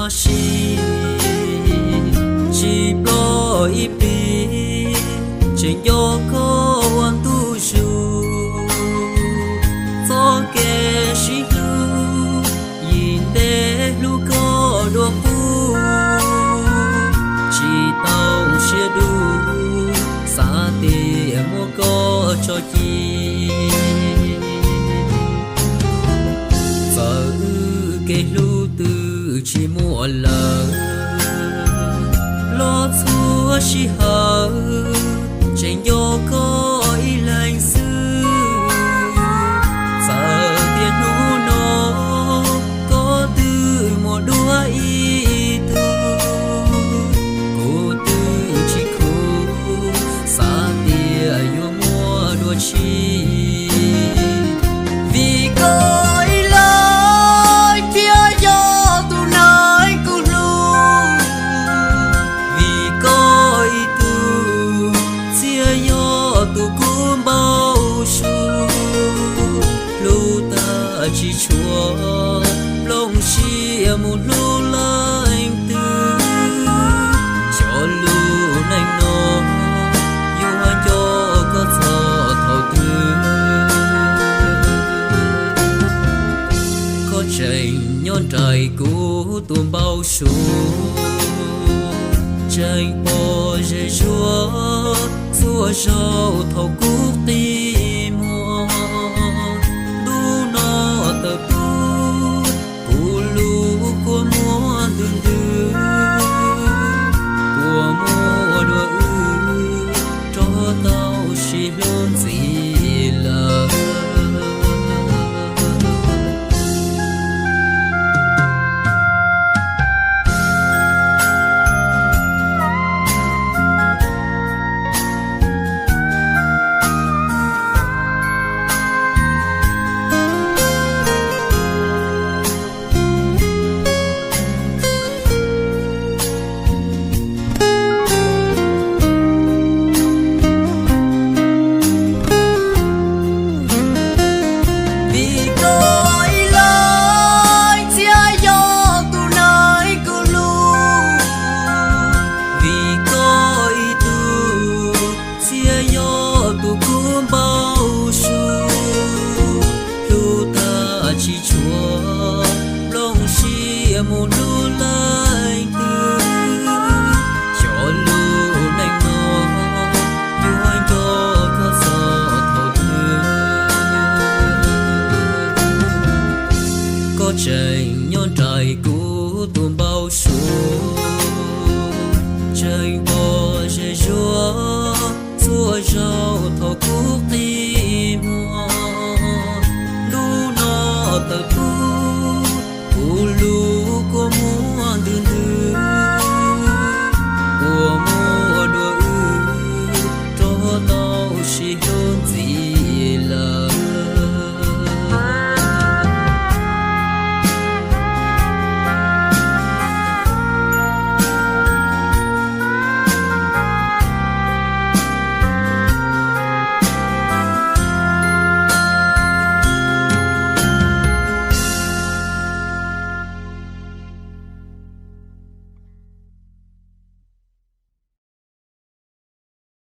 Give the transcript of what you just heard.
Tab sis tsis ploj ib plig, tseem nco koj ua ntu zus. Txoj kev sib hlub, yim ntev hlub koj dua qub, tsis tau siab dub, xav tias muab koj tso ci. Txawm wb kev hlub twb tsis muaj lawm, los txhua sij hawm tseem nco koj ib leeg xwb. Txawm tias hnub no koj twb muaj dua ib tug, kuv twb tsis khuv, xav tias yuav muaj dua tshiab. Vim koj ib leeg thiaj yog tus neeg kuv hlub, vim koj ib tug thiaj yog tus kuv npau suav. Hlub tag tsis tshua plooj siab mus hlub leej twg, xyov lub neej no yuav nco koj txog thaum twg. Koj tseem nyob nraim kuv tus npau suav, tseem pom zem zuag txhua zaus thaum kuv qi muag. Ntu no tawm tuag, kuv lub kua muag ntws ntws, kua muag dua wb rov tau sib hlub ntxiv lawm. Vim koj ib leeg thiaj yog tus neeg kuv hlub, vim koj ib tug thiaj yog tus kuv npau suav. Hlub tag tsis tshua plooj siab mus hlub leej twg, xyov lub neej no yuav nco koj txog thaum twg. Koj tseem nyob nraim kuv tus npau suav, tseem pom zem zuag txhua zaus thaum kuv qi muag. Ntu no tawm tuag, kuv lub kua muag ntws ntws, kua muag dua wb rov tau sib hlub